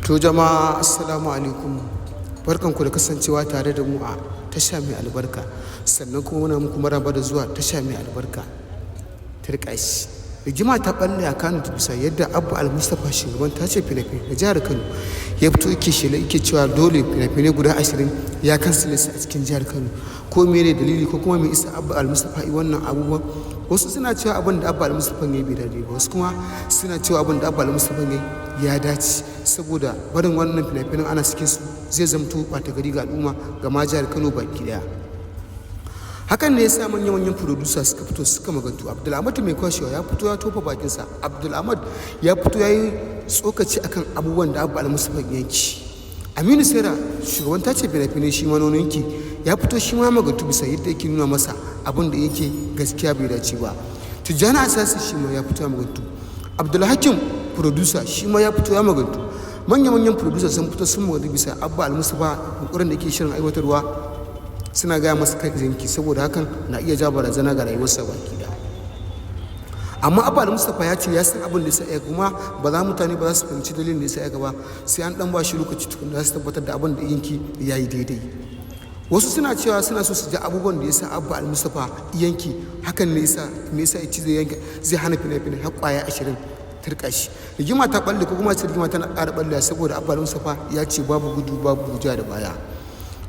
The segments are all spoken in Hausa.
To jama'a, assalamu alaikum. Barkanku da kasancewa tare da mu a tasha mai albarka. Sannan kuma muna muku maraba da zuwa tasha mai albarka. Turƙashi. Rigima ta ɓalle a Kano bisa yadda Abba Al-Mustapha, shugaban tace fina-finai na jihar Kano, ya fito yake shela, yake cewa dole fina-finai guda 20 ya cancel su a cikin jihar Kano. Ko mene dalili, ko kuma me isa Abba Al-Mustapha yi wannan abubuwan? Wasu suna cewa abin da Abba Al-Mustapha ya bai dace ba, wasu kuma suna cewa abin da Abba Al-Mustapha ya dace, saboda barin wannan fina-finan ana cikin su zai zamto ɓata gari ga al'umma, ga ma jihar Kano baki ɗaya. Hakan ne ya sa manya-manyan producer suka fito suka magantu. Abdulhamid Mai Kwashewa ya fito ya tofa bakinsa. Abdulhamid ya fito ya yi tsokaci akan abubuwan da Abba Al-Mustapha yanki. Aminu Saira, shugaban tace fina-finai, shi ma yanki ya fito shi ma magantu bisa yadda yake nuna masa abin da yake gaskiya bai dace ba. Tijjani Asasi shi ma ya fito ya magantu. Abdulhakim producer shi ma ya fito ya magantu. Manya-manyan producer sun fito sun magantu bisa Abba Al-Mustapha yunkurin da yake shirin aiwatarwa. Suna gaya masa kai yanki, saboda hakan na iya ja barazana ga rayuwarsa baki da. Amma Abba Al-Mustapha ya ce ya san abin da ya sa, kuma ba za mutane ba za su fahimci dalilin da ya sa ba, sai an dan ba shi lokaci tukun za su tabbatar da abin da yanki ya yi daidai. Wasu suna cewa suna so su ji abubuwan da ya sa Abba Al-Mustapha yanki hakan ne, yasa me yasa ya ci zai yanke, zai hana fina-finai har kwaya 20. Turka shi. Rigima ta balle, ko kuma ce rigima tana ƙara balle, saboda Abba Al-Mustapha ya ce babu gudu babu ja da baya.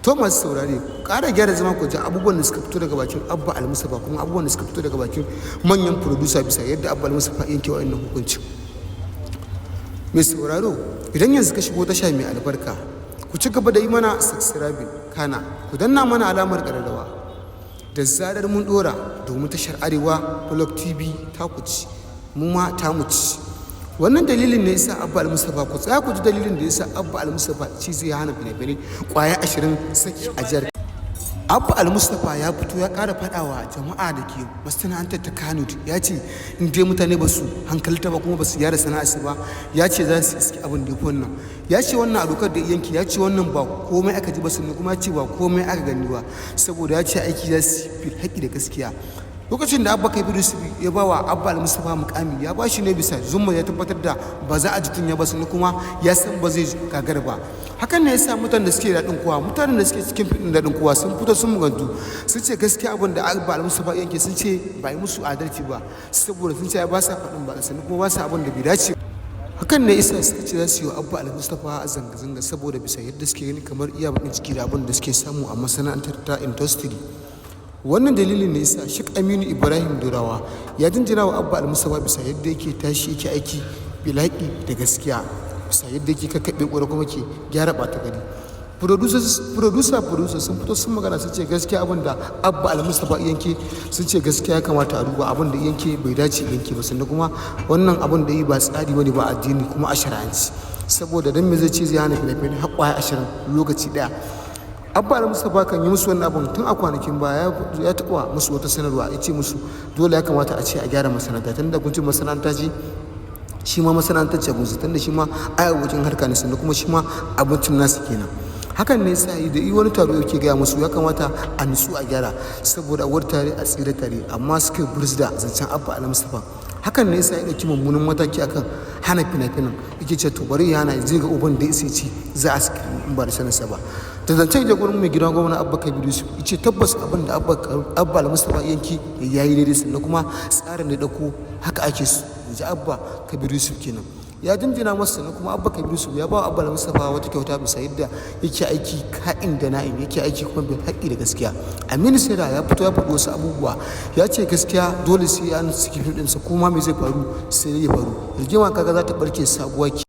To masu saurare, ƙara gyara zama ku ji abubuwan da suka fito daga bakin Abba Al-Mustapha, kuma abubuwan da suka fito daga bakin manyan producer bisa yadda Abba Al-Mustapha yanke wa'annan hukuncin. Mai sauraro, idan yanzu ka shigo tasha mai albarka, ku ci gaba da yi mana subscribing, kana ku danna mana alamar ƙararrawa da zarar mun ɗora, domin tashar Arewa Blog TV ta ku ci, mu ma ta mu ci. Wannan dalilin ne yasa Abba Al-Mustapha, ku tsaya ku ji dalilin da yasa Abba Al-Mustapha ci zai hana fina-finai kwaya 20 saki a jihar. Abba Al-Mustapha ya fito ya ƙara faɗawa jama'a da ke masana'antar ta Kano, ya ce in dai mutane ba su hankalta ba kuma ba su gyara sana'arsu ba, ya ce za su iski abin da ya fi wannan. Ya ce wannan a dokar da yanki, ya ce wannan ba komai aka ji ba, sannan kuma ya ce ba komai aka gani ba, saboda ya ce aiki za su fi haƙƙi da gaskiya. Lokacin da Abba Kabiru ya ba wa Abba Al-Mustapha mukami, ya ba shi ne bisa zumma ya tabbatar da ba za a ji kunya ba, sannan kuma ya san ba zai gagara ba. Hakan ne ya sa mutanen da suke daɗin kowa, mutanen da suke cikin fim ɗin daɗin kowa, sun fito sun magantu. Sun ce gaskiya abin da Abba Al-Mustapha yanke, sun ce ba yi musu adalci ba, saboda sun ce ba sa faɗin ba, sannan kuma ba sa abin da bai dace. Hakan ne isa suka ce za su yi wa Abba Al-Mustapha zanga-zanga, saboda bisa yadda suke gani kamar iya bakin ciki da abin da suke samu a masana'antar ta industry. Wannan dalilin ne yasa Sheikh Aminu Ibrahim Daurawa ya jinjina wa Abba Al-Mustapha bisa yadda yake tashi yake aiki bilhaƙi da gaskiya, bisa yadda yake kakkaɓe ƙura kuma ke gyara ɓata gari. Producer producer sun fito sun magana, sun ce gaskiya abin da Abba Al-Mustapha yanke, sun ce gaskiya ya kamata a duba. Abin da yanke bai dace yanke ba, sannan kuma wannan abin da yi ba tsari bane ba addini kuma a shari'anci, saboda dan me zai ce zai hana fina-finai har kwaya 20 lokaci ɗaya? Abba Al-Mustapha kan yi musu wannan abin tun a kwanakin baya. Ya taɓa musu wata sanarwa, ya ce musu dole ya kamata a ce a gyara masana'anta, tun da kun ce masana'anta ce, shi ma masana'antar ce gunsu, tun da shi ma ai abokin harka ne, sannan kuma shi ma abincin nasu kenan. Hakan ne yasa da yi wani taro yake gaya musu ya kamata a nutsu a gyara, saboda a war tare a tsira tare, amma suka burz da zancen Abba Al-Mustapha. Hakan ne yasa ya ɗauki mummunan mataki akan hana fina-finan. Yake ce to bari ya hana, zai ga uban da ya ce za a saki in ba da saninsa ba. Da zancen ya gurin mai gidan gwamna Abba Kabiru Yusuf, ya ce tabbas abin da Abba Al-Mustapha yanki ya yi daidai, sannan kuma tsarin da ɗauko haka ake so. Ji Abba Kabiru Yusuf kenan ya jinjina masa. Sannan kuma Abba Kabiru Yusuf ya ba Abba Al-Mustapha wata kyauta bisa yadda yake aiki ka'in da na'in, yake aiki kuma bil haƙƙi da gaskiya. Aminu Saira ya fito ya faɗi wasu abubuwa, ya ce gaskiya dole sai an saki fim ɗinsa, kuma me zai faru sai ya faru. Rigima kaga za ta ɓarke sabuwa.